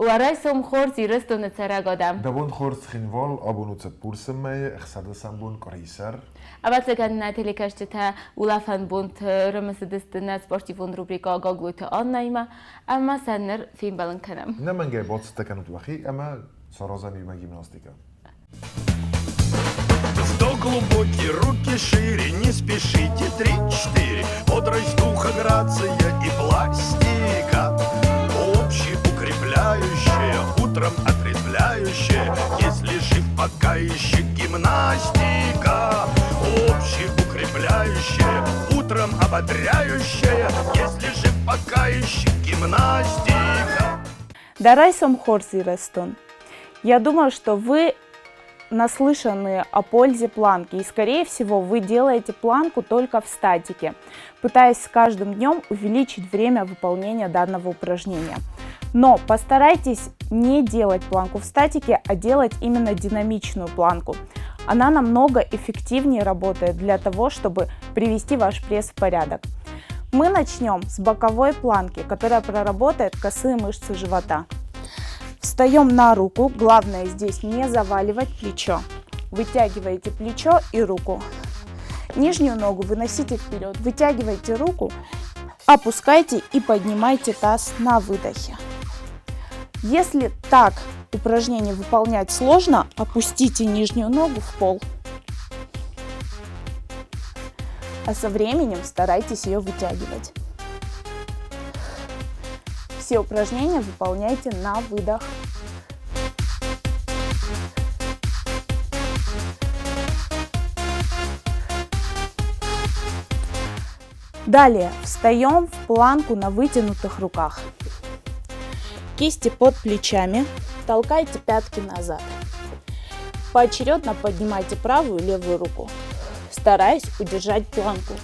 Уӕ райсом хорз, Ирыстоны цӕрӕг адӕм! Дӕ бон хорз, Цхинвал, абон у цыппурсы мӕйы ӕхсӕрдӕсӕм бон къуырисӕр. Ӕвӕццӕгӕн, нӕ телекӕсджытӕ улӕфӕн бонты рымысыдысты нӕ спортивон рубрикӕ Гаглойты Аннӕимӕ ӕмӕ сӕ ныр фембӕлын кӕнӕм. Ӕнӕмӕнгӕй бацӕттӕ кӕнут уӕхи ӕмӕ саразӕм иумӕ гимнастикӕ. Вдох глубокий, руки шире, не спешите, три-четыре. Бодрость духа, грация и пластика. Общеукрепляющая, утром отрезвляющая. Если жив, пока еще гимнастика. Общеукрепляющая, утром ободряющая. Если жив, пока еще гимнастика. Дӕ райсом хорз, Ирыстон. Я думаю, что вы наслышаны о пользе планки. И, скорее всего, вы делаете планку только в статике, пытаясь с каждым днем увеличить время выполнения данного упражнения. Но постарайтесь не делать планку в статике, а делать именно динамичную планку. Она намного эффективнее работает для того, чтобы привести ваш пресс в порядок. Мы начнем с боковой планки, которая проработает косые мышцы живота. Встаем на руку, главное здесь не заваливать плечо. Вытягиваете плечо и руку. Нижнюю ногу выносите вперед, вытягивайте руку, опускайте и поднимайте таз на выдохе. Если так упражнение выполнять сложно, опустите нижнюю ногу в пол. А со временем старайтесь ее вытягивать. Все упражнения выполняйте на выдох. Далее встаем в планку на вытянутых руках. Кисти под плечами, толкайте пятки назад. Поочередно поднимайте правую и левую руку, стараясь удержать планку.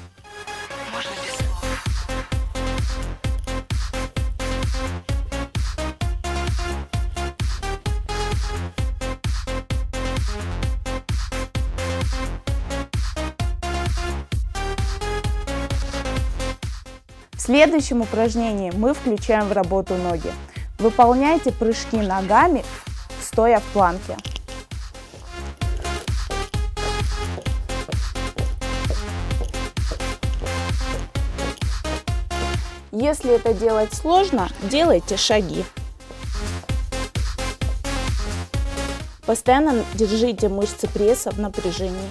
В следующем упражнении мы включаем в работу ноги. Выполняйте прыжки ногами, стоя в планке. Если это делать сложно, делайте шаги. Постоянно держите мышцы пресса в напряжении.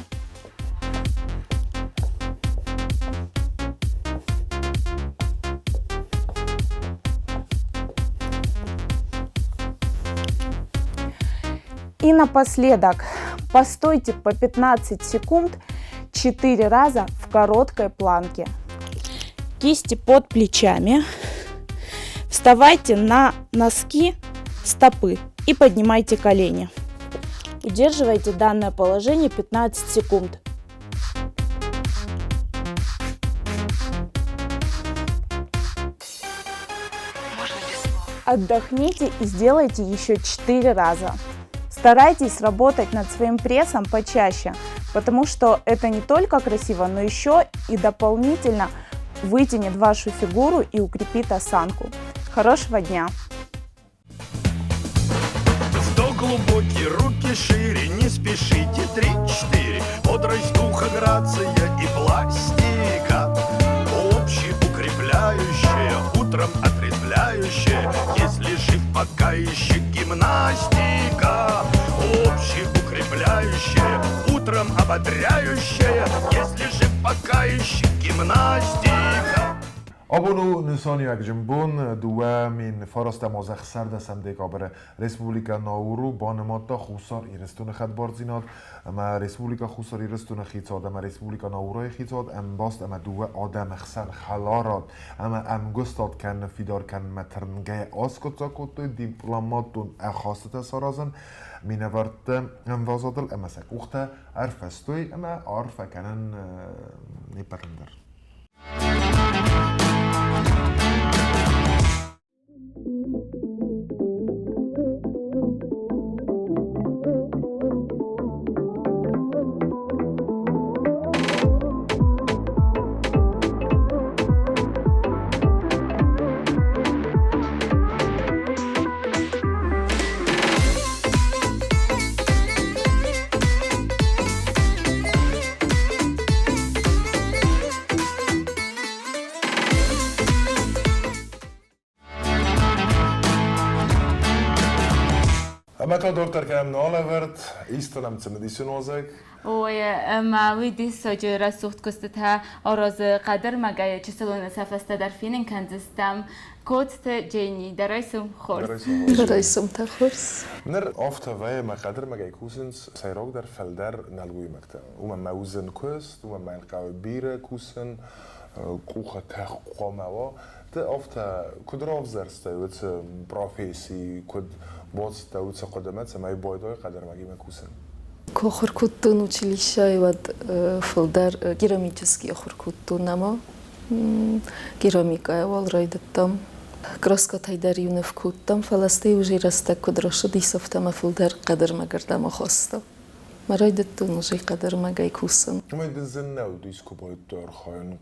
И напоследок постойте по 15 секунд 4 раза в короткой планке. Кисти под плечами. Вставайте на носки стопы и поднимайте колени. Удерживайте данное положение 15 секунд. Отдохните и сделайте еще 4 раза. Старайтесь работать над своим прессом почаще, потому что это не только красиво, но еще и дополнительно вытянет вашу фигуру и укрепит осанку. Хорошего дня! Вдох глубокий, руки шире, не спешите, три-четыре. Бодрость духа, грация и пластика. Общеукрепляющая, утром отрезвляющая. Если жив, пока еще гимнастика. Общеукрепляющая, утром ободряющая. Если жив, пока еще гимнастика. Абон у нысаниуӕгджын бон, 2019 азы ӕхсӕрдӕсӕм декабры Республикӕ Науру банымадта Хуссар Ирыстоны хӕдбардзинад ӕмӕ Республикӕ Хуссар Ирыстоны хицауад ӕмӕ Республикӕ Наурайы хицауад ӕмбаст ӕмӕ дыууӕ адӕмы хсӕн хӕларад ӕмӕ ӕмгуыстад кӕныны фидар кӕнынмӕ тырнгӕйӕ аскъуыддзаг кодтой дипломатон ахастытӕ саразын минӕвӕртты ӕмвӕзадыл ӕмӕ сӕ къухтӕ ӕрфыстой ӕмӕ арфӕ кӕнын не ппӕтӕн дӕр. Ӕмӕ та дарддӕр кӕнӕм нӕ алӕвӕрд, истон ӕм цымыдисон уазӕг. Ой, ӕмӕ уый диссаджы рӕсугъд куыстытӕ аразы хъӕдӕрмӕгӕй, чысыл сӕ фӕстӕдӕр фенын кӕндзыстӕм. Коцты Дженни, дӕ райсом хорз. Дӕ райсомтӕ хорз. Ныр афтӕ вӕййы, ӕмӕ хъӕдӕрмӕгӕй кусынц сӕйрагдӕр фылдӕр нӕлгоймӕгтӕ. Уымӕн мӕ уыдзӕн куыст, уымӕн мӕ хъӕуы бирӕ кусын, къухы тых хъуамӕ уа. Ды афтӕ куыд равзӕрстай уыцы професси, куыд бацыдтӕ уыцы хъуыдымӕ, цӕмӕй байдайай хъӕдӕрмӕгимӕ кусын? Куы ахуыр кодтон училищӕйы, уӕд фылдӕр керамический ахуыр кодтон ӕмӕ керамикӕйӕ уал райдыдтам. Краскӕтӕй дӕр-иу ныв кодтам, фӕлӕ стӕй уже рӕстӕг куыд рацыдис, афтӕ мӕ фылдӕр хъӕдӕрмӕгӕрдӕм ахаста. Мӕ райдыдтон уже хъӕдӕрмӕгӕй кусын. Уымӕй дын зын нӕ уыд искуы байдыдтай архайын?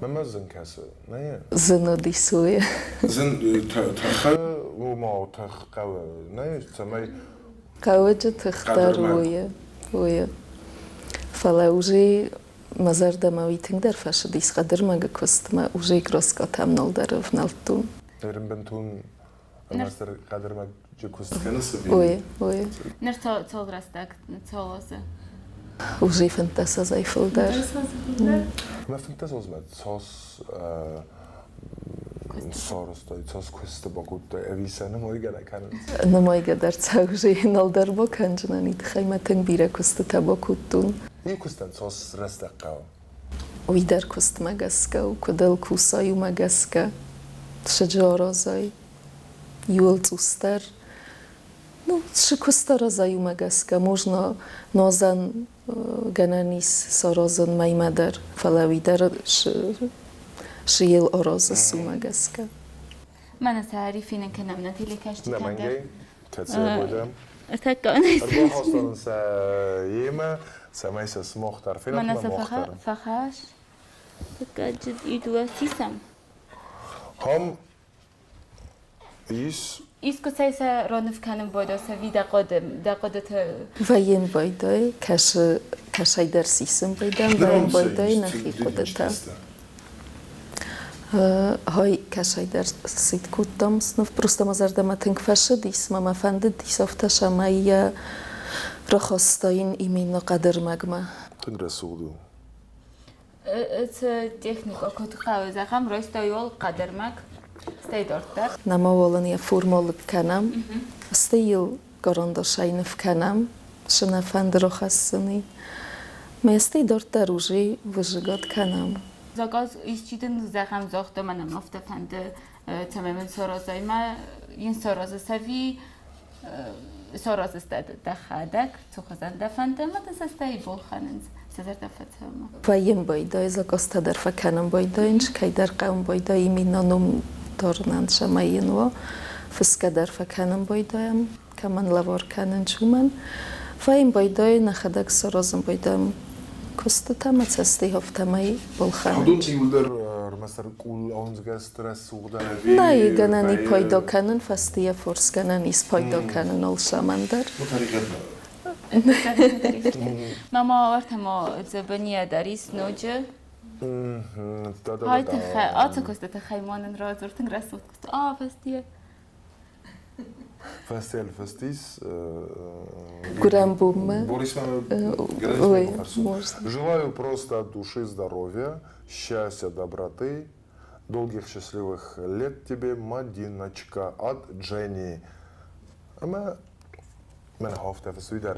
Мӕнмӕ зын кӕсы, нӕ? Зын уыдис уый. Зын тыхы, уымӕ тых хъӕуы, нӕ, цӕмӕй Хъӕуӕджы тых дӕр уый, уый. Фӕлӕ уже мӕ зӕрдӕмӕ уый тынгдӕр фӕцыдис хъӕдырмӕгы куыстмӕ, уже краскӕтӕм нал дӕр ӕвнӕлдтон. Ныр бынтон ӕрмӕстдӕр хъӕдырмӕджы куыст кӕныс ӕви? Ой, ой. Ныр цал рӕстӕг цал азы? Уже 15 азӕй фылдӕр. Мӕ 15 азмӕ цас сарӕзтай, цас куысты бакодтай, ӕви сӕ нымайгӕ нӕ кӕнынц? Нымайгӕ дӕр сӕ уже нал дӕр бакӕндзынӕн, тыххӕй мӕ тынг бирӕ куыстытӕ бакодтон. Иу куыстӕн цас рӕстӕг хъӕуы? Уый дӕр куыстмӕ гӕсгӕ у, куыд ыл кусай, уымӕ гӕсгӕ. Сыджы аразай, иуыл цъусдӕр. Ну, цы куыст аразай, уымӕ гӕсгӕ можно нозӕн гӕнӕн ис саразын мӕймӕ дӕр, фӕлӕ уый дӕр шы йыл аразыс, уымӕ гӕсгӕ. Мӕнӕ сӕ ӕрифинӕн кӕнӕм нӕ телекӕсджытӕн дӕр. Нӕмӕнгӕй, кӕцы бодӕм. Ӕртӕккӕ Ӕрбахастон сӕ йемӕ, цӕмӕй сӕ сымах дӕр фенат Мӕнӕ ӕмӕ сӕ мах дӕр. фӕхӕс. Тӕккӕ идуӕ сисӕм. Хам ис Искуыцӕй сӕ роныв кӕнын бодо сӕви дӕ хъуыды, дӕ хъуыдыты Вӕййын байдай, кӕсы, кӕсӕйдӕр сисын байдам, вӕййын байдай нӕхи хъуыдытӕ. Хай кӕсӕйдӕр цыд кодтам, просто мӕ зӕрдӕмӕ тынг фӕцыдис, мӕ мӕ фӕндыдис афтӕ, цӕмӕй йӕ рахастаин именно хъӕдӕрмӕгмӕ. Тынг рӕсугъд у. Цы техникӕ куыд хъӕуы, зӕгъӕм, райстай уал хъӕдӕрмӕг, стӕй дарддӕр. Нӕма уал ын йӕ формӕ лыг кӕнӕм, стӕй йыл карандашӕй ныв кӕнӕм, цы нӕ фӕнды рахӕссыни. Мӕ стӕй дарддӕр уже выжигат кӕнӕм. Заказ исчи дын, зӕгъӕм, загъта, мӕнӕн афтӕ фӕнды, цӕмӕй мын саразай, мӕ йын саразыс ӕви саразыс дӕхӕдӕг, цухуызӕн дӕ фӕнды, ӕмӕ дын сӕ стӕй балхӕнынц, сӕ зӕрдӕ фӕцӕуы. Вӕййын байдайы, заказтӕ дӕр фӕкӕнын байдайын, кӕйдӕр хъӕуын байдайы именно ном дарынӕн, цӕмӕй йын уа. Фысгӕ дӕр фӕкӕнын байдайӕм, кӕмӕн лӕвар кӕнын, уымӕн. Вӕййын байдайы, нӕхӕдӕг саразын байдайӕм куыстытӕ ӕмӕ цӕстӕй афтӕмӕй балхӕнын. Уыдон иуылдӕр ӕрмӕстдӕр къул ауындзгӕ рӕсугъд ӕви Нӕй, гӕнӕн и пайда кӕнын, фӕстийӕ форс гӕнӕн ис пайда кӕнын алцӕмӕн дӕр. Ну, тӕригъӕд нӕ. Мама ӕртӕ дзӕбӕнийӕ дӕр ис ноджы. Ай тыххӕй, ацы куысты тыххӕй ма нын радзур, тынг рӕсугъд куыст. А, фӕстийӕ. Фӕстийӕ фӕстис. Гуырӕн бонмӕ. Борис Ой, можно. Желаю просто от души здоровья, счастья, доброты, долгих счастливых лет тебе, Мадиночка, от Дженни. Ӕмӕ мӕн хафтӕ фӕсуидӕр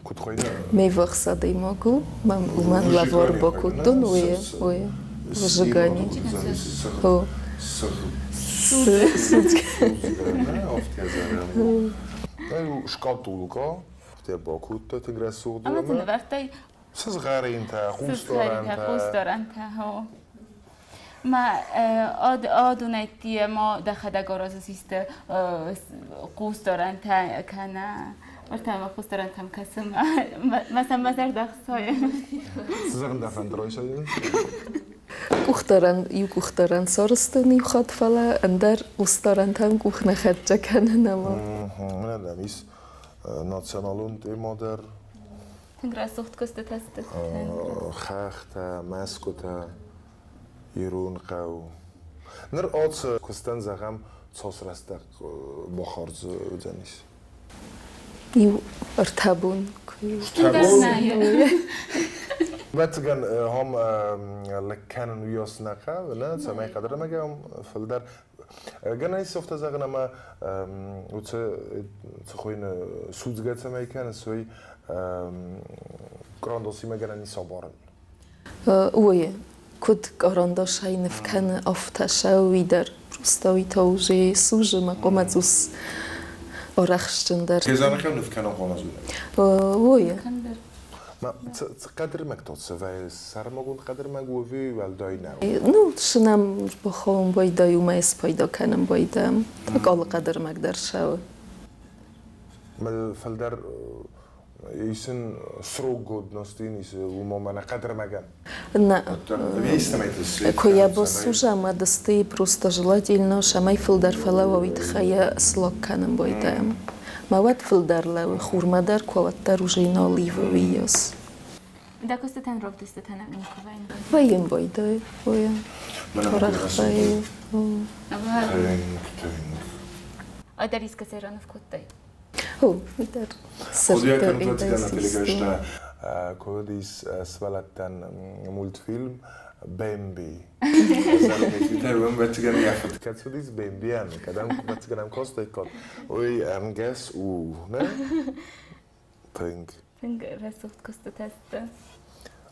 куыд хуыйны? Ме ввахс адӕймаг у, уымӕн лӕвар бакодтон, уый, уый, выжигание. О. Шкатулка, те бакодта тынг рӕсугъд. Ӕмӕ дзы нывӕрдтай Сызгъӕринтӕ, Сызгъӕринтӕ, хъусдарӕнтӕ. Ма адонӕйтти ма дӕхӕдӕг аразыс исты хъусдарӕнтӕ кӕнӕ ӕртӕ ма хъусдарӕнтӕм кӕсын мӕ сӕм мӕ зӕрдӕ хсайы. Цы зӕгъын дӕ фӕнды райсайын? Къухдарӕн, иу къухдарӕн сарӕзтон иу хатт, фӕлӕ ӕндӕр хъусдарӕнтӕм къух нӕ хӕццӕ кӕнын ӕмӕ. Мӕнӕ дӕм ис националон тема дӕр. Тынг рӕсугъд куыстытӕ сты. Хӕхтӕ, мӕсгуытӕ, ирон хъӕу. Ныр ацы куыстӕн зӕгъӕм, Цас рӕстӕг бахардз уыдзӕнис? Иу ӕртӕ бон. Ӕртӕ бон? Ӕвӕццӕгӕн, ахӕм лыг кӕнын уыйас нӕ хъӕуы, нӕ, цӕмӕй хъӕдырмӕг фылдӕр. Гӕнӕн ис афтӕ зӕгъын, ӕмӕ уыцы цы хуыйны, судзгӕ цӕмӕй кӕныс, уый кърандосимӕ гӕнӕн ис абарын. Уый куыд къарандашӕй ныв кӕны, афтӕ сӕ уый дӕр. Просто уый та уже сузы мӕ хъуамӕ цъус арӕхстджындӕр. Кезанахӕм ныв кӕнын хъуамӕ зонай? Уый. Цы хъӕдырмӕг та цы вӕййы? Сӕрмагонд хъӕдырмӕг уӕви уӕлдай нӕу? Ну, цы нӕм бахауын байдайы, уымӕй спайда кӕнын байдайӕм. Так алы хъӕдырмӕг дӕр сӕуы. Фылдӕр исын срок годности исы уымӕ мӕнӕ хъӕдырмӕгӕн. На, куы йӕ бассуза ӕмӕ дысты просто желательно, цӕмӕй фылдӕр фӕлӕууа, уый тыххӕй йӕ слог кӕнын байдайӕм. Мӕ уӕд фылдӕр лӕууы, хурмӕ дӕр куы уӕддӕр уже нал ивы уыйас. Дӕ куыстытӕн равдыстытӕн никуы вӕййы? Вӕййын байдайы, вӕййы. Арӕх вӕййы. Тынг, тынг. А дӕр искӕцӕй раныв кодтай? О, уый дӕр. Кодис сывӕллӕттӕн мультфильм Бэмби. Кӕд цыдис Бэмбийӕн, кӕдӕм ӕвӕццӕгӕн костайккат, уый ӕнгӕс у, нӕ? Тынг. Тынг рӕсугъд куыстытӕ сты.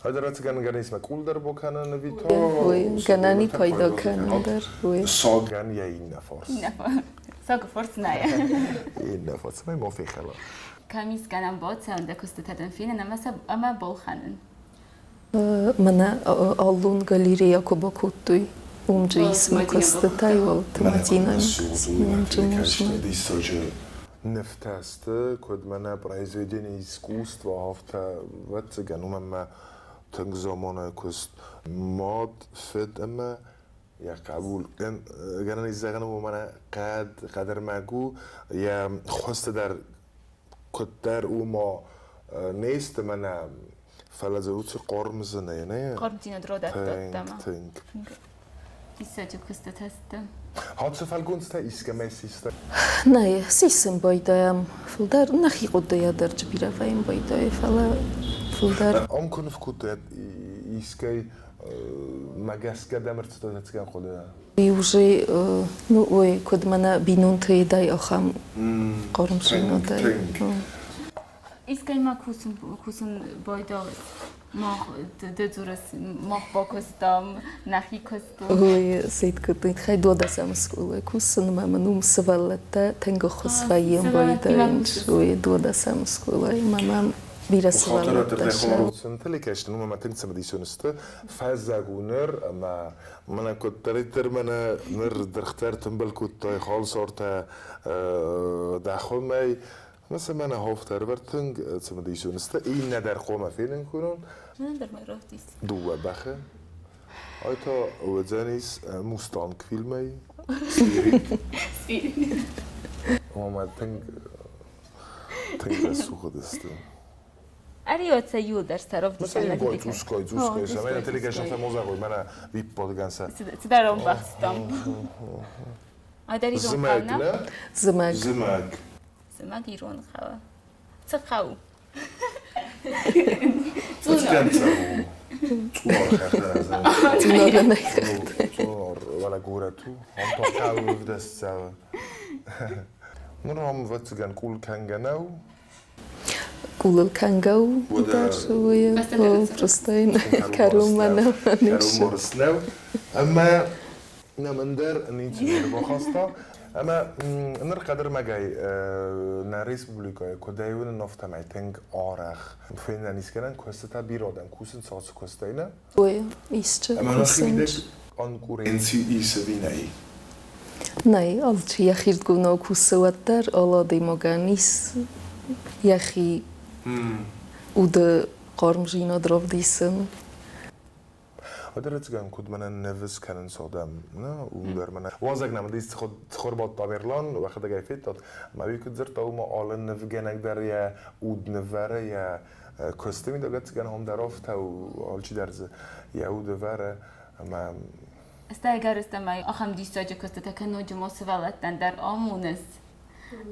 Ӕвӕццӕгӕн гӕнӕн къулдӕр бакӕнӕн ӕви та? Уый гӕнӕн и пайда кӕнын дӕр, уый. Сагӕн йӕ иннӕ фарс. Сагы фарс нӕй. Иннӕ фарс, цӕмӕй ма фехӕла. Кӕм ис гӕнӕн бацӕуын дӕ куыстытӕ дын фенын ӕмӕ сӕ ӕмӕ балхӕнын? Мӕнӕ аллон галерея куы бакодтой, уым же ис мӕ куыстытӕ уӕлты Мадинӕ. Диссаджы нывтӕ сты, куыд мӕнӕ произведение искусства, афтӕ ӕвӕццӕгӕн, уымӕн мӕ тынг заманай куыст. Мад, фыд ӕмӕ йӕ хъӕбул. Гӕнӕн ис зӕгъӕн, уымӕн хъӕд, хъӕдӕрмӕг у, йӕ хуызты дӕр куыддӕр у ма не сты мӕнӕ, фӕлӕ дзы уыцы хъорм зыны, не? Хъармдзинад родӕттӕ Тынг, тынг. Диссаджы куыстытӕ сты. Хатт цы фӕлгонцтӕ искӕмӕй систа? Нӕ, сисын байдайӕм. Фылдӕр нӕхи хъуыдыйӕ дӕр бирӕ вӕййын байдайы, фӕлӕ фылдӕр. Ам куы ныв кодтай искӕй мӕ гӕсгӕ дӕм ӕрцыдӕр хъуыды? Уже, ну, ой, куыд мӕнӕ бинонты дай ахӕм хъармдзинадӕй. Искӕй ма кусын, кусын байдалыс? Мах ды дзурыс, мах бакуыстам, нӕхи куыст у. Ой, сыйткы тыххӕй дуадӕсӕм скъолайы кусынмӕ мын уым сывӕллӕттӕ тынг ӕххуыс вӕййы байдайынц. Ой, дуадӕсӕм скъолайы мӕ мӕм бирӕ сывӕллӕттӕ сӕ. Телекӕсты мӕ тынг цымыдисон сты. Фӕззӕг у ныр ӕмӕ мӕнӕ куыддӕриддӕр мӕнӕ ныр дыргътӕ ӕртымбыл кодтой, халсартӕ дӕхуымӕй. Ӕмӕ сӕ мӕнӕ хофтӕ ӕрвӕр тынг цымыдисон сты. Иннӕ дӕр хъуамӕ фенын кӕнон. Мӕнӕн дӕр ма равдис. Дыууӕ бӕхы. Ай та уыдзӕнис Мустанг фильмӕй. Спирит. Спирит. Омӕ тынг тынг рӕсугъд сты. Ӕри иуылдӕр сӕ равдисӕн. Мӕ цъусгай, цъусгай сӕ. Мӕнӕ телекӕсӕнтӕ мозагой, мӕнӕ випподгӕнсӕ. Цыдӕр ӕмбӕхстам. Ай дӕр ирон хъӕу, нӕ? Зымӕг. Зымӕг. Зымӕг ирон хъӕу. Цы хъӕу? Цъунар. Цъунар хӕхтӕ. Цъунар хӕхтӕ. Цъунар, вӕлӕ горӕт у. Ам та хъӕуы ӕвдӕсцӕуы. Ныр ам, ӕвӕццӕгӕн, къул кӕнгӕ нӕу. Къулыл кӕнгӕ у дӕр уый просто кӕронмӕ нӕ Кӕронмӕ Ӕмӕ нӕм ӕндӕр ницы ӕрбахаста. Ӕмӕ ныр хъӕдырмӕгӕй нӕ республикӕйы куыдӕй уынын, афтӕмӕй тынг арӕх фенӕн искӕнӕн куыстытӕ бирӕ адӕм кусынц ацы куыстӕй, нӕ? Ой, исчи Ӕмӕ нӕхимидӕг конкуренци ис ӕви нӕй? Нӕй, алчи йӕхирдгонау кусы уӕддӕр, алы адӕймагӕн ис йӕхи уды хъармдзинад равдисын. Ӕвӕццӕгӕн, куыд мӕнӕн нывз кӕнынц адӕм, нӕ, уым дӕр мӕнӕ. Уазӕг нӕм уыдис Цхуырбат Тамерлан, уӕхӕдӕг ӕй федтат. Мӕ уый куыд дзырдта, уымӕ алы нывгӕнӕг дӕр йӕ уд нывӕры, йӕ куысты мидӕг ӕвӕццӕгӕн ахӕм дӕр афтӕ у, алчидӕр дзы йӕ уд ӕвӕры ӕмӕ. Стӕй ӕгӕрыстӕмӕй ахӕм диссаджы куыстытӕ кӕны ноджы ма сывӕллӕттӕн дӕр амоныс.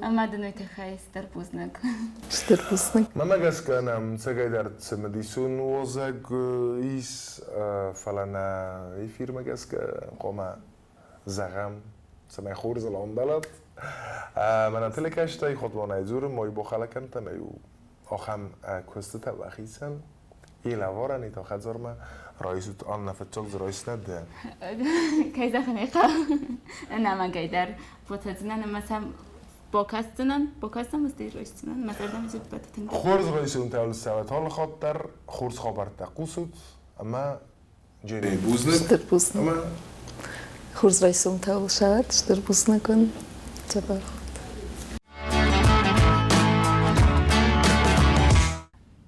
Ӕмӕ дын уый тыххӕй стыр бузныг. Стыр бузныг. Мӕнмӕ гӕсгӕ нӕм цӕгӕйдӕр цымыдисон уозӕг ис, фӕлӕ нӕ эфирмӕ гӕсгӕ хъуамӕ зӕгъӕм, цӕмӕй хорзыл ӕмбӕлӕт. Мӕнӕ телекастӕй хотмонӕй дзуры мой бохала кӕнтӕм ахӕм куыстытӕ бахицӕн. Илӕвӕрӕни та хӕдзармӕ райсут Аннӕ фыццаг дзы райсынӕ дӕ. Кӕй зӕгъын ӕй хъӕуы, ӕнӕмӕнгӕй дӕр бацӕудзынӕн ӕмӕ сӕм бакӕсдзынӕн, бакӕсдзӕн стӕй райсдзынӕн, мӕ зӕрдӕмӕ се ппӕты тынг. Хорз райсунтӕ ӕлцӕуӕт алы хатт дӕр хорз хабӕрттӕ хъусут ӕмӕ Джерей бузныг. Стыр бузныг. Ӕмӕ Хорз райсомтӕ уыл стыр бузныг уын. Дзӕбӕх.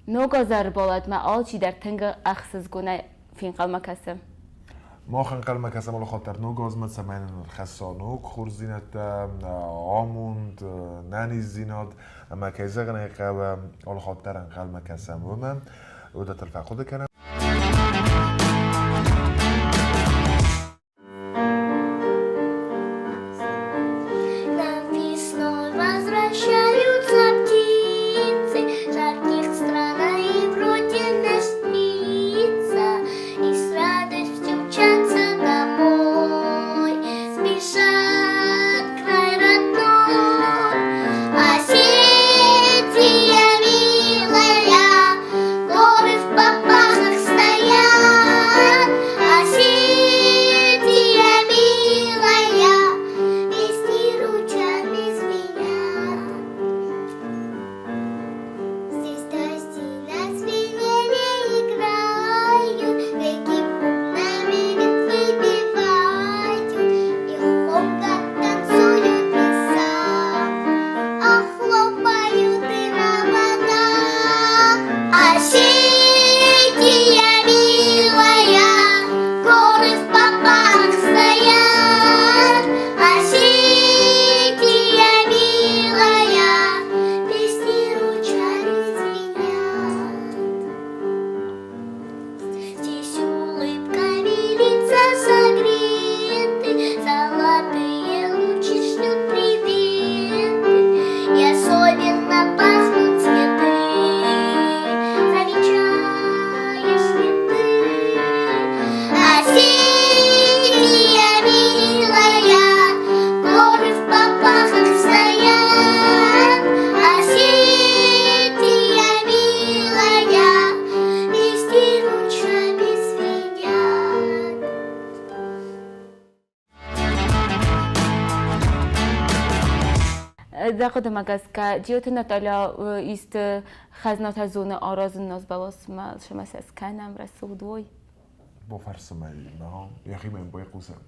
Ног азы ӕрбалӕудмӕ алчидӕр тынг ӕхсызгонӕй фенхъӕлмӕ кӕсы. Мах ӕнхъӕлмӕ кӕсӕм алыхатт дӕр ног азмӕ, цӕмӕй нын ӕрхӕсса ног хорздзинӕдтӕ, амонд, нӕниздзинад ӕмӕ, кӕй зӕгъын ӕй хъӕуы, алыхатт дӕр ӕнхъӕлмӕ кӕсӕм уымӕ. Уыдӕттыл фӕхъуыды кӕнӕм. Нам весной возвращаются птицы, Жарких страна и вроде не снится, И с радостью мчатся домой, Спешат край родной. Осетия, милая, горы в попахах стоят, Осетия, милая, песни ручьями звенят. Здесь дожди на свирели играют, Реки бубнами ветви бивают, И хлопка танцуют леса, А хлопают и облака. Осетия, милая, горы в попах стоят. Осетия, милая, песни ручьями звенят. Здесь улыбками лица согреты, Золотые лучи шлют приветы, И особенно пахнут цветы. Замечаешь ли ты? Осетия, милая, горы в попахах стоят. Осетия, милая, песни ручьями звенят. Дӕ хъуыдымӕ гӕсгӕ, Джиоты Наталья исты хӕзнатӕ зоны аразын назбӕласмӕ, сӕмӕ сӕ скӕнӕм, рӕсугъд уой? Бафӕрсӕм ӕй, йӕхимӕ йын байхъусӕм.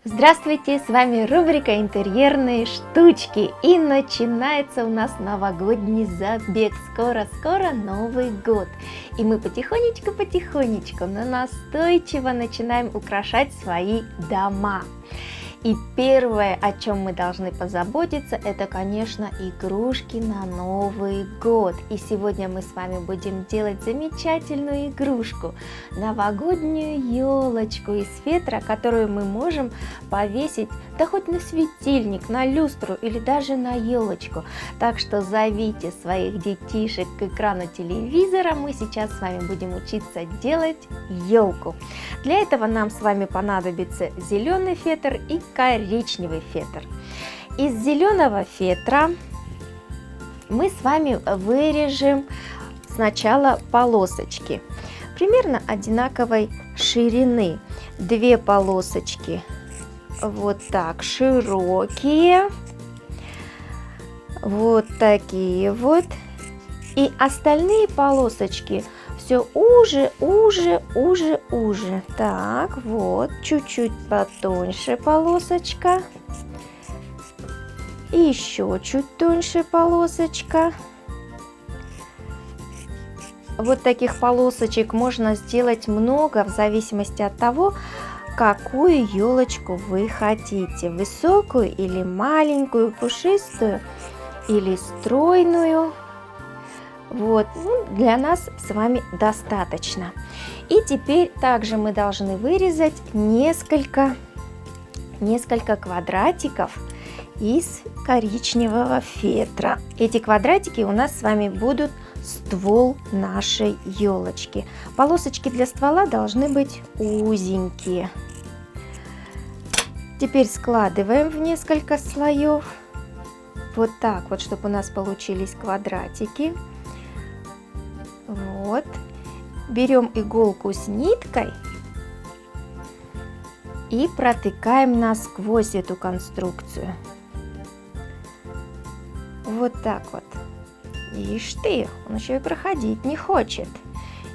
Здравствуйте, с вами рубрика «Интерьерные штучки» и начинается у нас новогодний забег. Скоро-скоро Новый год. И мы потихонечку-потихонечку, но настойчиво начинаем украшать свои дома. И первое, о чем мы должны позаботиться, это, конечно, игрушки на Новый год. И сегодня мы с вами будем делать замечательную игрушку, новогоднюю елочку из фетра, которую мы можем повесить, да хоть на светильник, на люстру или даже на елочку. Так что зовите своих детишек к экрану телевизора, мы сейчас с вами будем учиться делать елку. Для этого нам с вами понадобится зеленый фетр и коричневый фетр. Из зеленого фетра мы с вами вырежем сначала полосочки примерно одинаковой ширины. Две полосочки вот так широкие, вот такие вот. И остальные полосочки все уже, уже, уже, уже. Так, вот, чуть-чуть потоньше полосочка. И еще чуть тоньше полосочка. Вот таких полосочек можно сделать много в зависимости от того, какую елочку вы хотите. Высокую или маленькую, пушистую или стройную. Вот, ну, для нас с вами достаточно. И теперь также мы должны вырезать несколько, несколько квадратиков из коричневого фетра. Эти квадратики у нас с вами будут ствол нашей елочки. Полосочки для ствола должны быть узенькие. Теперь складываем в несколько слоев. Вот так вот, чтобы у нас получились квадратики. Вот. Берем иголку с ниткой и протыкаем насквозь эту конструкцию. Вот так вот. Ишь ты, он еще и проходить не хочет.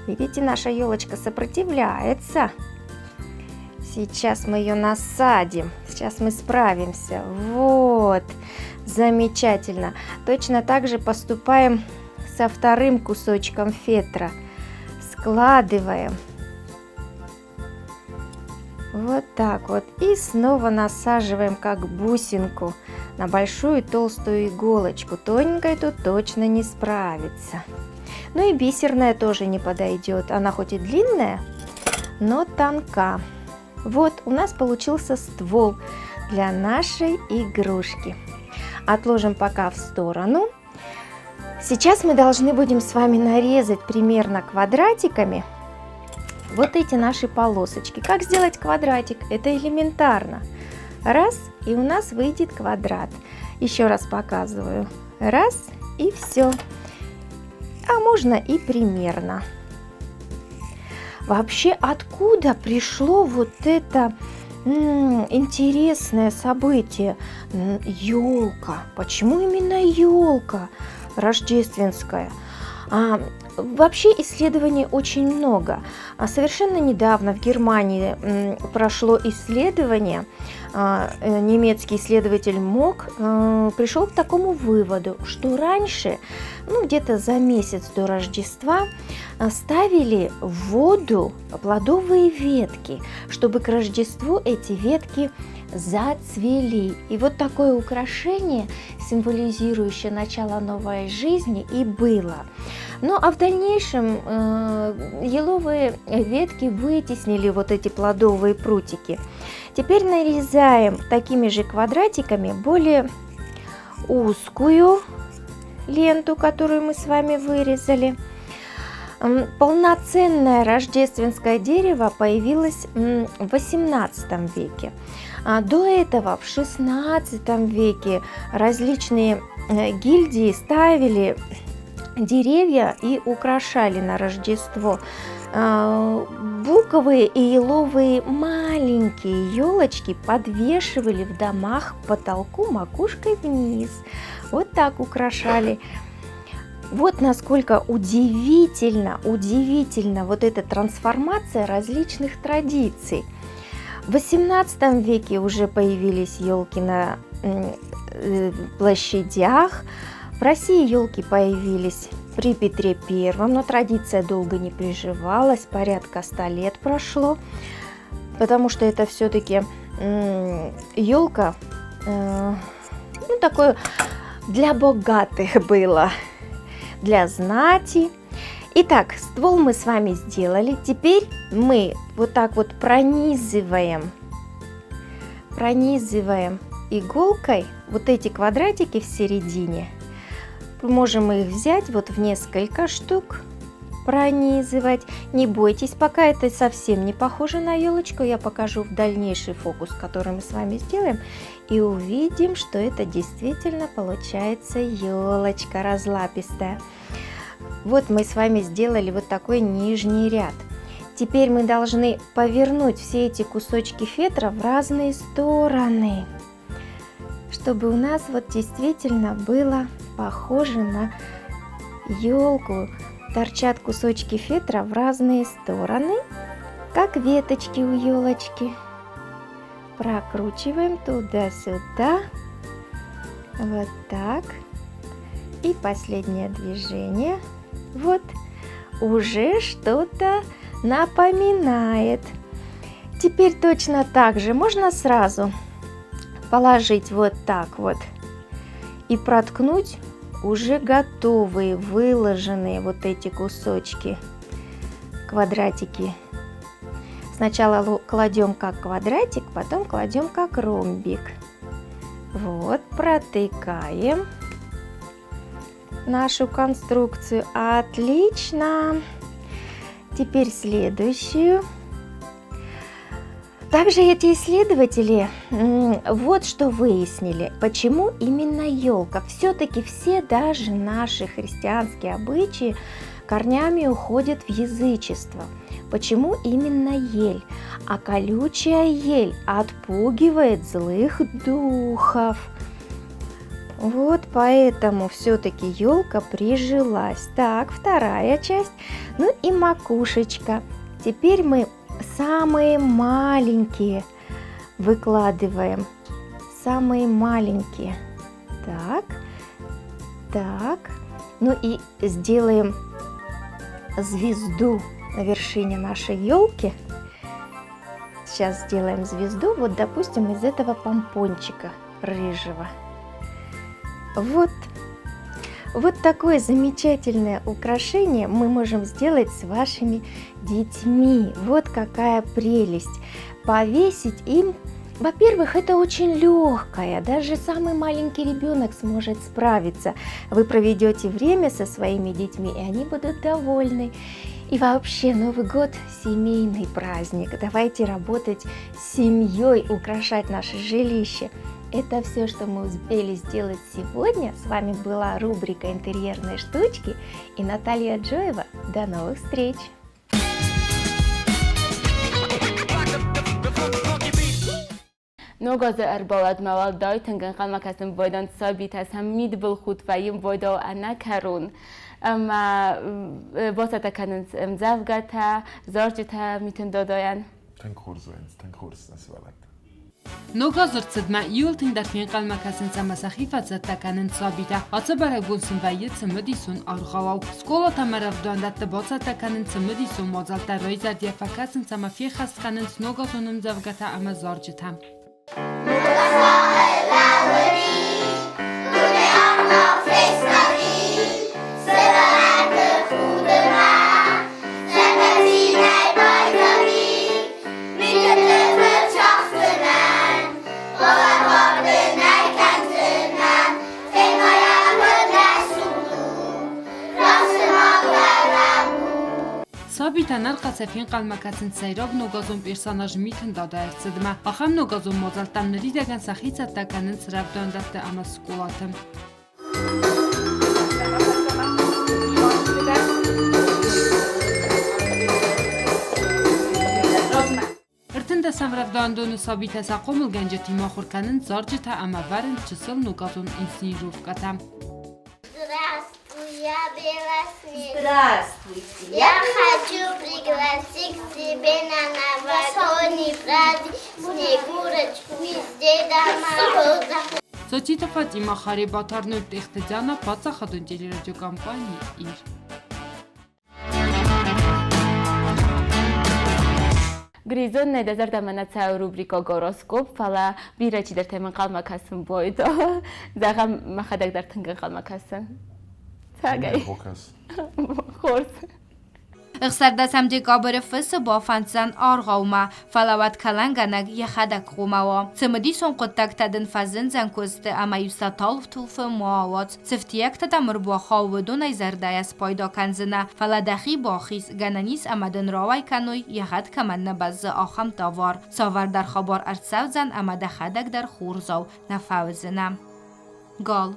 Видите, наша елочка сопротивляется. Сейчас мы ее насадим. Сейчас мы справимся. Вот, замечательно. Точно так же поступаем со вторым кусочком фетра. Складываем. Вот так вот. И снова насаживаем как бусинку на большую толстую иголочку. Тоненькая тут точно не справится. Ну и бисерная тоже не подойдет. Она хоть и длинная, но тонка. Вот у нас получился ствол для нашей игрушки. Отложим пока в сторону. Сейчас мы должны будем с вами нарезать примерно квадратиками вот эти наши полосочки. Как сделать квадратик? Это элементарно. Раз, и у нас выйдет квадрат. Еще раз показываю. Раз, и все. А можно и примерно. Вообще, откуда пришло вот это интересное событие? Елка. Почему именно елка рождественская? А, вообще исследований очень много. А совершенно недавно в Германии прошло исследование, немецкий исследователь Мок пришел к такому выводу, что раньше, ну, где-то за месяц до Рождества, ставили в воду плодовые ветки, чтобы к Рождеству эти ветки зацвели. И вот такое украшение, символизирующее начало новой жизни, и было. Ну а в дальнейшем еловые ветки вытеснили вот эти плодовые прутики. Теперь нарезаем такими же квадратиками более узкую ленту, которую мы с вами вырезали. Полноценное рождественское дерево появилось в 18 веке. До этого в 16 веке различные гильдии ставили деревья и украшали на Рождество. Буковые и еловые маленькие елочки подвешивали в домах к потолку макушкой вниз. Вот так украшали. Вот насколько удивительно, удивительно вот эта трансформация различных традиций. В 18 веке уже появились елки на площадях. В России елки появились при Петре Первом, но традиция долго не приживалась, порядка 100 лет прошло, потому что это все-таки елка, ну, такое для богатых было, для знати. Итак, ствол мы с вами сделали. Теперь мы вот так вот пронизываем, пронизываем иголкой вот эти квадратики в середине. Можем их взять вот в несколько штук, пронизывать. Не бойтесь, пока это совсем не похоже на елочку. Я покажу в дальнейший фокус, который мы с вами сделаем, и увидим, что это действительно получается елочка разлапистая. Вот мы с вами сделали вот такой нижний ряд. Теперь мы должны повернуть все эти кусочки фетра в разные стороны, чтобы у нас вот действительно было похоже на елку. Торчат кусочки фетра в разные стороны, как веточки у елочки. Прокручиваем туда-сюда, вот так. И последнее движение. Вот Уже что-то напоминает. Теперь точно так же можно сразу положить вот так вот и проткнуть уже готовые, выложенные вот эти кусочки, квадратики. Сначала кладем как квадратик, потом кладем как ромбик. Вот, протыкаем нашу конструкцию. Отлично! Теперь следующую. Также эти исследователи вот что выяснили, почему именно елка. Все-таки все даже наши христианские обычаи корнями уходят в язычество. Почему именно ель? А колючая ель отпугивает злых духов. Вот поэтому все-таки елка прижилась. Так, вторая часть. Ну и макушечка. Теперь мы самые маленькие выкладываем. Самые маленькие. Так, так. Ну и сделаем звезду на вершине нашей елки. Сейчас сделаем звезду, вот, допустим, из этого помпончика рыжего. Вот. Вот такое замечательное украшение мы можем сделать с вашими детьми. Вот какая прелесть. Повесить им, во-первых, это очень легкое, даже самый маленький ребенок сможет справиться. Вы проведете время со своими детьми, и они будут довольны. И вообще Новый год – семейный праздник. Давайте работать с семьей, украшать наше жилище. Это все, что мы успели сделать сегодня. С вами была рубрика «Интерьерные штучки» и Наталья Джоева. До новых встреч! Ног азы ӕрбаладмӕ уӕлдай тынг ӕнхъӕлмӕ кӕсын байдӕнт сабитӕ сӕ мидбылхудт вӕййын байдау ӕнӕкӕрон ӕмӕ бацӕттӕ кӕнынц ӕмдзӕвгӕтӕ, зарджытӕ Митын Дадайӕн. Тынг хорз вӕййынц, тынг хорз нӕ сывӕллӕттӕ. Ног азы рцыдмӕ иуыл тынгдӕр фенхъӕлмӕ кӕсынц ӕмӕ сӕхи фӕцӕттӕ кӕнынц сабитӕ. Ацы бӕрӕгбон сын вӕййы цымыдисон аргъауау. Скъолатӕ ӕмӕ рӕвдауӕндӕтты бацӕттӕ кӕнынц цымыдисон мадзӕлттӕ, райзӕрдийӕ фӕкӕсынц ӕмӕ феххӕст кӕнынц ногазон ӕмдзӕвгӕтӕ ӕмӕ зарджытӕ. Сабитӕ ӕрхъӕцӕй фенхъӕлмӕ кӕсынц сӕйраг ногазон персонаж Митын Дадайы ӕрцыдмӕ. Ахӕм ногазон мадзӕлттӕм ныридӕгӕн сӕхи цӕттӕ кӕнынц рӕвдауӕндӕтты ӕмӕ скъолаты. Ӕртындӕсӕм рӕвдауӕндоны сабитӕ сӕ хъомылгӕнджытимӕ ахуыр кӕнынц зарджытӕ ӕмӕ вӕрынц чысыл ногазон инсценировкӕтӕ. Здравствуй, я Белоснежка. Здравствуйте. Я хочу пригласить к себе на новогодний праздник Снегурочку из Деда Мороза. Цоциты Фатима, Харибатар Նոր Паддзахадон телерадиокомпани Ир. Гризон нӕ дӕ зӕрдӕмӕ нӕ цӕуы рубрикӕ Гороскоп, фӕлӕ бирӕ чидӕртӕм ӕнхъӕлмӕ кӕсын бойдо. Зӕгъӕм, мӕхӕдӕг дӕр тынг ӕнхъӕлмӕ кӕсын. Цӕгӕй. Хорз. Ӕхсӕрдӕсӕм декабры фысы бафӕнддзӕн аргъаумӕ, фӕлӕ уӕд кӕлӕнгӕнӕг йӕхӕдӕг хъуамӕ уа. Цымыдисон хъуыддӕгтӕ дын фӕзындзӕн куысты ӕмӕ-иу сӕ талф-тулфы ма ауадз. Цы фтиӕгтӕ дӕм ӕрбахауы, уыдонӕй зӕрдӕйӕ спайда кӕндзынӕ, фӕлӕ дӕхи бахиз, гӕнӕн ис ӕмӕ дын рауӕй кӕной, йӕ гъӕд кӕмӕн нӕ бӕззы, ахӕм товар. Цавӕрдӕр хабар ӕрцӕудзӕн ӕмӕ дӕхӕдӕг дӕр хорзау нӕ фӕуыдзынӕ. Гал.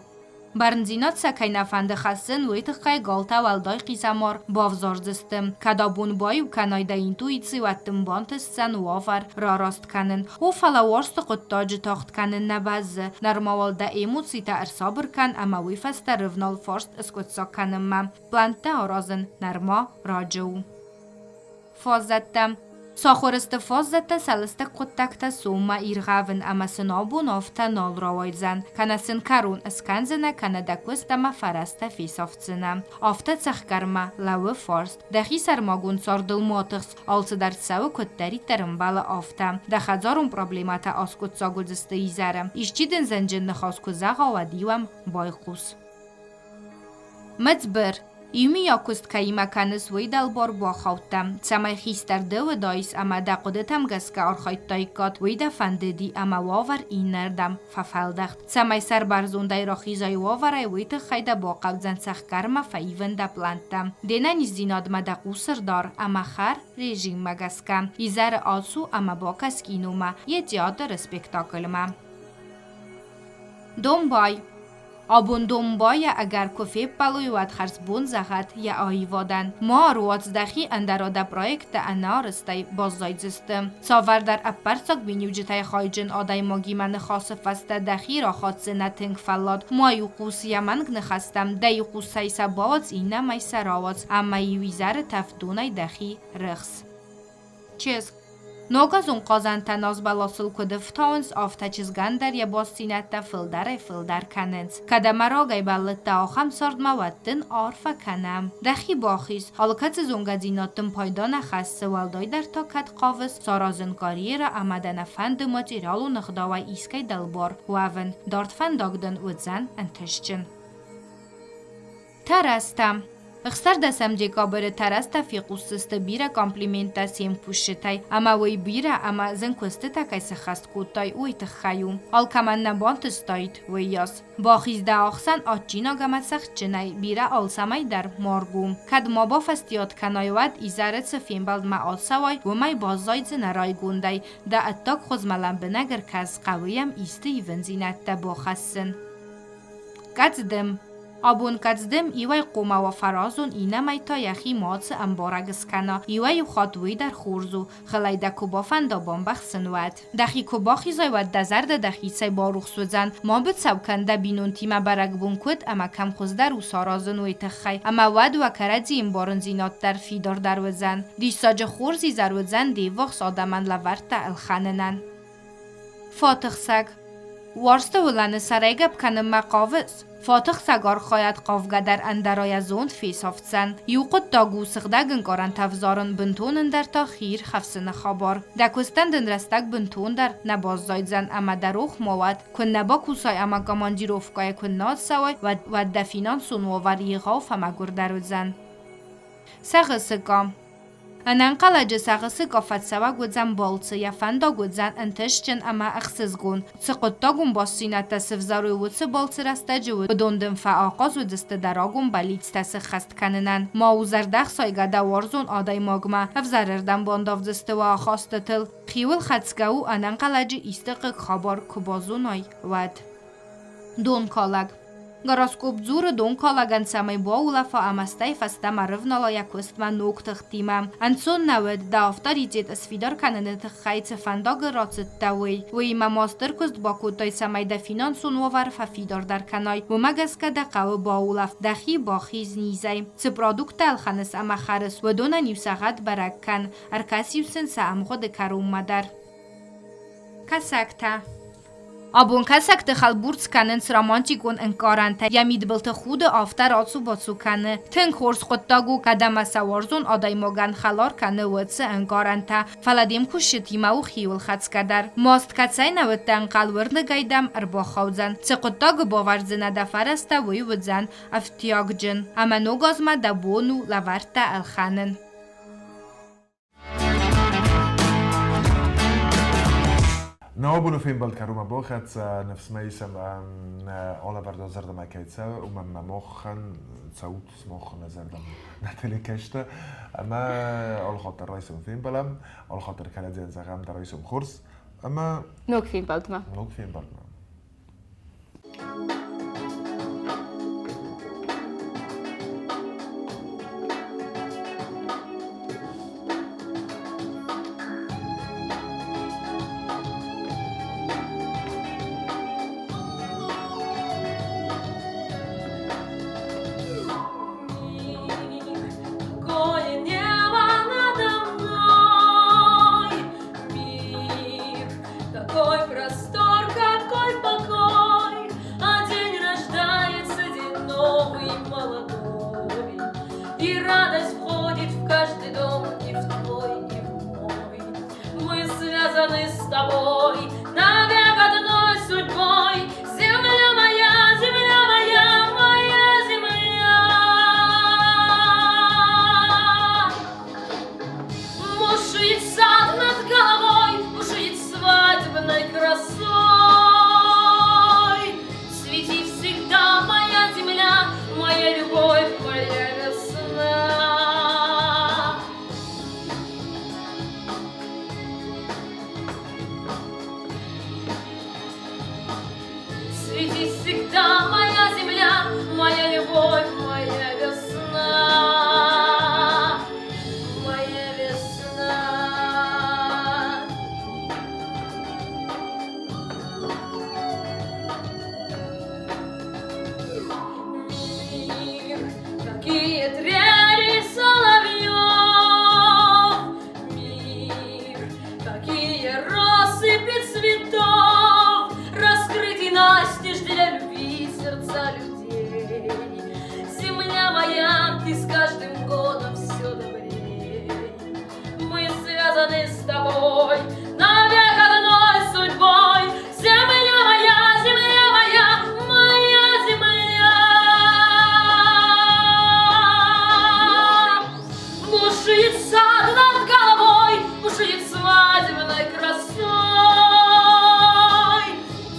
Бӕрндзинад сӕ кӕй нӕ фӕнды хӕссын, уый тыххӕй галтӕ уӕлдай хъизӕмар бавзардзысты. Кӕд абон баиу кӕнай дӕ интуици, уӕд дын бантысдзӕн уавӕр рараст кӕнын. О, фӕлӕ уарзты хъуыддаджы тагъд кӕнын нӕ бӕззы. Нырма уал дӕ эмоцитӕ ӕрсабыр кӕн ӕмӕ уый фӕстӕ рывнал фарст скъуыддзаг кӕнынмӕ. Плӕнттӕ аразын нырма раджы у. Фаззӕттӕ. Сахуыр сты фаззӕттӕ сӕ лыстӕг хъуыддӕгтӕ соммӕ иргъӕвын ӕмӕ сын абон афтӕ нал рауайдзӕн, кӕнӕ сын кӕрон скӕндзынӕ, кӕнӕ дӕ куыст ӕмӕ фӕрӕзтӕ фесафдзынӕ. Афтӕ цӕхгӕрмӕ лӕууы фарст. Дӕхи сӕрмагонд цардыл ма тыхс, алцыдӕр цӕуы куыддӕриддӕр ӕмбӕлы, афтӕ. Дӕ хӕдзарон проблемӕтӕ аскъуыддзаг уыдзысты изӕры. Исчи дын зӕнджын ныхас куы зӕгъа, уӕд-иу ӕм байхъус. Мыдзбыр. Иумиаг куыст кӕимӕ кӕныс, уый дӕлбар бахаудтӕ. Цӕмӕй хистӕр ды уыдаис ӕмӕ дӕ хъуыдытӕм гӕсгӕ архайдтаиккат, уый дӕ фӕндыди ӕмӕ уавӕр иннӕрдӕм фӕфӕлдӕхт. Цӕмӕй сӕрбӕрзондӕй рахизай уавӕрӕй, уый тыххӕй дӕ бахъӕудзӕн цӕхгӕрмӕ фӕивын дӕ пълӕнттӕ. Де нӕниздзинадмӕ дӕ хъус ӕрдар ӕмӕ хӕр режиммӕ гӕсгӕ. Изӕры ацу ӕмӕ бакӕс киномӕ, йе театры спектаклмӕ. Домбай. Абон домбайӕ ӕгӕр куы феппӕлой, уӕд хӕрзбон зӕгъӕд йӕ аивадӕн. Ма ӕруадз дӕхи, ӕндӕра дӕ проекттӕ ӕнӕарӕзтӕй баззайдзысты. Цавӕрдӕр ӕппӕрццаг миниуджытӕй хайджын адӕймагимӕ ныхасы фӕстӕ дӕхи рахатдзынӕ тынг фӕллад. Ма-иу хъус йӕ мӕнг ныхӕстӕм, дӕ иу хъусӕй сӕ бауадз, иннӕмӕй сӕ рауадз, ӕмӕ-иу изӕры тӕф донӕй дӕхи рыхс. Чызг. Ногазон хъазӕнтӕ назбӕласыл куыд ӕфтауынц, афтӕ чызгӕн дӕр йӕ бастдзинӕдтӕ фылдӕрӕй-фылдӕр кӕнынц. Кӕд ӕмӕ рагӕй бӕллыдтӕ ахӕм цардмӕ, уӕд дын арфӕ кӕнӕм. Дӕхи бахиз, алкӕцы зонгӕдзинад дын пайда нӕ хӕссы, уӕлдайдӕр та кӕд хъавыс саразын карьерӕ ӕмӕ дӕ нӕ фӕнды материалон ӕгъдауӕй искӕй дӕлбар уӕвын. Дард фӕндаг дын уыдзӕн ӕнтыстджын. Тӕрӕзтӕ. Ӕхсӕрдӕсӕм декабры тӕрӕзтӕ фехъусдзысты бирӕ комплименттӕ се мкусджытӕй, ӕмӕ уый бирӕ ӕмӕ зын куыстытӕ кӕй сӕххӕст кодтай, уый тыххӕй у. Алкӕмӕн нӕ бантыстаид уыйас. Бахиз дӕ ӕхсӕн адджинаг ӕмӕ цӕхджынӕй, бирӕ алцӕмӕй дӕр марг у. Кӕд ма бафӕстиат кӕнай, уӕд изӕры цы фембӕлдмӕ ацӕуай, уымӕй баззайдзынӕ райгондӕй, дӕ ӕддаг хуызмӕ лӕмбынӕг ӕркӕс, хъӕуы йӕм исты ивындзинӕдтӕ бахӕссын. Кӕдздӕм. Абон кӕдздӕм иуӕй хъуамӕ уа фӕразон, иннӕмӕй та йӕхи мацы ӕмбарӕг скӕна. Иуӕй-иу хатт уый дӕр хорз у, хылӕй дӕ куы бафӕнда бамбӕхсын, уӕд. Дӕхи куы бахизай, уӕд дӕ зӕрдӕ дӕхицӕй барухс уыдзӕн. Ма быцӕу кӕн дӕ бинонтимӕ бӕрӕгбон куыд ӕмӕ кӕм хуыздӕр у саразын, уый тыххӕй, ӕмӕ уӕд уӕ кӕрӕдзийы ӕмбарындзинад дӕр фидардӕр уыдзӕн. Диссаджы хорз изӕр уыдзӕн де ввахс адӕмӕн лӕвӕрттӕ ӕлхӕнынӕн. Фатыхсӕг. Уарзты уылӕны сӕрӕй гӕпп кӕнынмӕ хъавыс? Фатыхсӕг архайӕд хъавгӕ дӕр ӕндӕрайӕ зонд фесафдзӕн. Иу хъуыддаг у сыгъдӕг ӕнкъарӕнтӕ ӕвзарын, бынтон ӕндӕр та хиирхӕфсыны хабар. Дӕ куыстӕн дын рӕстӕг бынтондӕр нӕ баззайдзӕн ӕмӕ дӕ рох ма уӕд, куы нӕ бакусай ӕмӕ командировкӕйы куы нӕ ацӕуай, уӕд дӕ финансон уавӕр егъау фӕмӕгуырдӕр уыдзӕн. Сӕгъы сыкъа. Ӕнӕнхъӕлӕджы сӕгъы сыкъа фӕцӕуӕг уыдзӕн балцы, йӕ фӕндаг уыдзӕн ӕнтыстджын ӕмӕ ӕхсызгон. Цы хъуыддагон бастдзинӕдтӕ сывзарой уыцы балцы рӕстӕджы, уыдон дын фӕахъаз уыдзысты дӕ рагон бӕллицтӕ сыххӕст кӕнынӕн. Ма у зӕрдӕхсайгӕ дӕ уарзон адӕймагмӕ, ӕвзӕрырдӕм бандавдзысты уӕ ахастытыл. Хиуыл хӕцгӕ у ӕнӕнхъӕлӕджы исты хъыг хабар куы базонай, уӕд. Донкалӕг. Гороскоп дзуры донкалӕгӕн, цӕмӕй баулӕфа ӕмӕ стӕй фӕстӕмӕ рывнала йӕ куыстмӕ ног тыхтимӕ. Ӕнцон нӕ уыд, дӕ авторитет сфидар кӕныны тыххӕй цы фӕндагыл рацыдтӕ, уый. Уыимӕ ма стыр куыст бакодтай, цӕмӕй дӕ финансон уавӕр фӕфидардӕр кӕнай. Уымӕ гӕсгӕ дӕ хъӕуы баулӕфт, дӕхи бахиз низӕй. Цы продукттӕ ӕлхӕныс ӕмӕ хӕрыс, уыдонӕн-иу сӕ гъӕд бӕрӕг кӕн, ӕркӕс-иу сын сӕ ӕмгъуыды кӕронмӕ дӕр. Кӕсӕгтӕ. Абон кӕсӕгты хӕлбурцъ кӕнынц романтикон ӕнкъарӕнтӕ, йӕ мидбылты худы, афтӕ рацу-бацу кӕны. Тынг хорз хъуыддаг у, кӕд ӕмӕ сӕ уарзон адӕймагӕн хӕлар кӕны уыцы ӕнкъарӕнтӕ, фӕлӕ де мкусджытимӕ у хиуылхӕцгӕ дӕр. Маст кӕцӕй нӕ уыдтӕ ӕнхъӕл, уырдыгӕй дӕм ӕрбахаудзӕн. Цы хъуыддагы бавӕрдзынӕ дӕ фӕрӕзтӕ, уый уыдзӕн ӕфтиагджын. Ӕмӕ ног азмӕ дӕ бон у лӕвӕрттӕ ӕлхӕнын. Нӕ абоны фембӕлд кӕронмӕ бахӕццӕ, ныфсмӕ исӕм нӕ алӕвӕрд зӕрдӕмӕ кӕй цӕуы, уымӕн ӕмӕ махӕн цӕут сымах нӕ зӕрдӕмӕ нӕ телекӕстӕ ӕмӕ алыхатт дӕр райсом фембӕлӕм, алыхатт дӕр кӕрӕдзийӕн зӕгъӕм дӕ райсом хорз ӕмӕ Ног фембӕлдмӕ. Ног фембӕлдмӕ. Какое небо надо мной. связаны с тобой навек одной судьбой. Земля моя, земля моя, моя земля. Бушует сад над головой, бушует свадебной красой. Цвети всегда моя земля, моя любовь, моя весна. Цвети всегда моя земля, моя любовь, моя весна, моя весна. Мир, какие трели соловьев, мир, какие россыпи цветов, раскрыть настежь для любви сердца людей. Земля моя, ты с каждым годом все добрей. Мы связаны с тобой навек одной судьбой. Земля моя, земля моя, моя земля. Бушует сад над головой, бушует свадебной красой.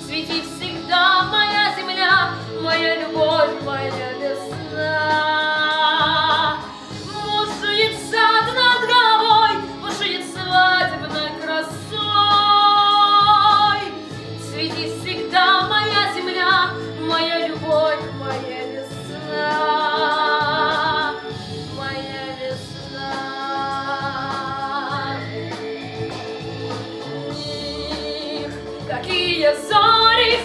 Цвети всегда моя земля, моя любовь, моя весна. Бушует сад над головой, бушует свадебной красой. Цвети всегда моя земля, моя любовь, моя весна, моя весна. Мир, какие зори в